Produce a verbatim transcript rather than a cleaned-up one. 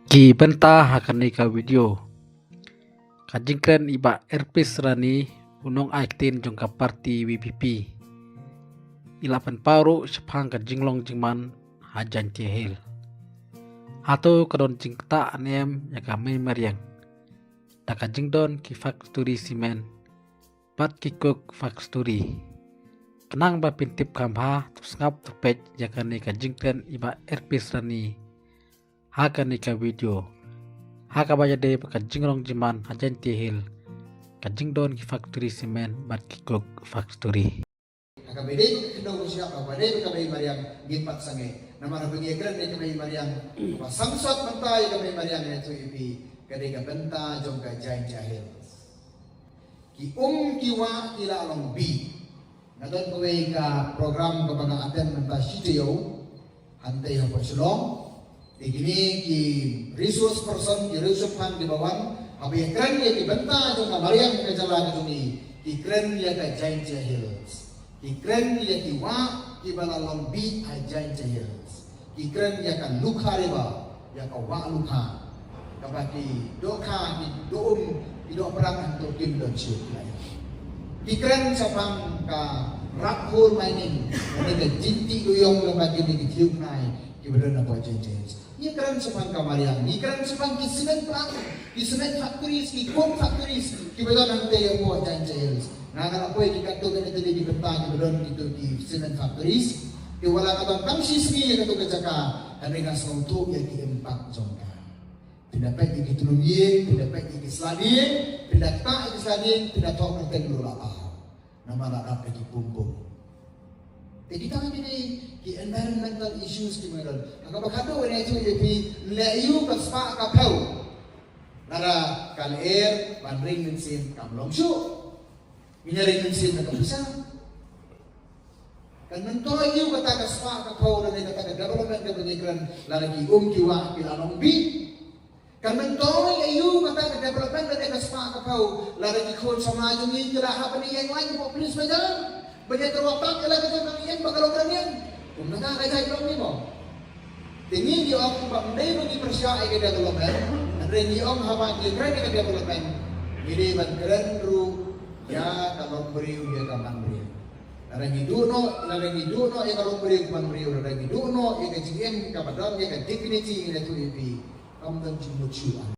Ki bynta ha kane ka video. Ka jingkren i Bah Erpis Rani, u nongai ktien jong ka party VPP, i la pynpaw ruh shaphang ka jinglong jingman ha Jaintia Hills. Hato ka don jingktah ne em ïa ka mei mariang da ka jingdon ki factory cement bad ki coke factory? Khnang ba phin tip kham bha, to sngap to peit ïa kane ka jingkren i Bah Erpis Rani ha kane ka video, ha kaba ïadei bad ka jinglong jingman ha Jaintia Hills, ka jingdon ki factory cement bad ki coke factory. Ha kaba ïadei bad ka khyndew ka shyiap, ha kaba ïadei bad ka mei mariang, ngin pat sangeh. Namar haba ngi kren ïa ka mei mariang, kaba samsot mynta ïa ka mei mariang, ïathuh ïa phi, ka dei ka bynta jong ka Jaintia Hills. Ki um ki wah ki la long bih. Nga don kawei ka program kaba nga attend mynta shi taïew hangtei hapoh Shillong. Te kine ki resource person, ki resource person kiba wan, haba ïakren ïa ki bynta jong ka mariang ka jylla ka jong ngi, ki kren ïa ka Jaintia Hills. Ki kren ïa ki wah kiba la long bih ha Jaintia Hills. Ki kren ïa ka Lukha River, ïa ka wah Lukha, kaba ki dohkha, ki dohum, ki dohprang hangto kim don shuh. Ki kren shaphang ka Rathore Mining, kane ka jingtih duyong lem bad kine ki thliew khnai kiba don hapoh Jaintia Hills. Ngi kren shaphang ka mariang, ngi kren shaphang ki cement plant, ki cement factories, ki coke factories kiba don hangtei hapoh Jaintia Hills. Nga nga la poi ki katto katne tylli ki bynta kiba don kito ki cement factories. Te wat la ka don tang shi sngi ïa kato ka jaka, hynrei nga sngewthuh ïa ki impact jong ka. Phin da peit ïa ki tnum ïing, phin da peit ïa ki sla dieng, phin da ktah ïa ki sla dieng, phin da thoh kyrteng ruh la paw. Namar la dap da ki pum pum. Te kita ki dei ki environmental issues kiba don. Ha kaba khatduh nga ïathuh ïa phi, leh aïu ka spah ka phew, lada ka lyer ban ring mynsiem kam long shuh. Ngi ring mynsiem na ka pisa. Kan myntoi aïu kata ka spah ka phew lane kata ka development kaba ngi kren, lada ki um ki wah ki la long bih? Kan myntoi aïu kata ka development lane ka spah ka phew, lada ki khun samla jong ngi ki la hap ban ïeng lain hapoh police bazar ban ïatyrwa pat ïa la ka jong ka ïing ba ka long kren ïing? Kumta ka jait long ne mo. Te ngi ngi ong ba ym dei ba ngi pyrshah ïa ka development, hynrei ngi ong haba ngi kren ïa ka development, ngi dei ban kren ruh ïa ka longbriew, ïa ka manbriew. Lada ngi duh noh, lada ngi duh noh ïa ka longbriew ka manbriew, lada ngi duh noh ïa ka jingim kaba don ïa ka dignity, ngi la ïathuh ïa phi, kam don jingmut shuh.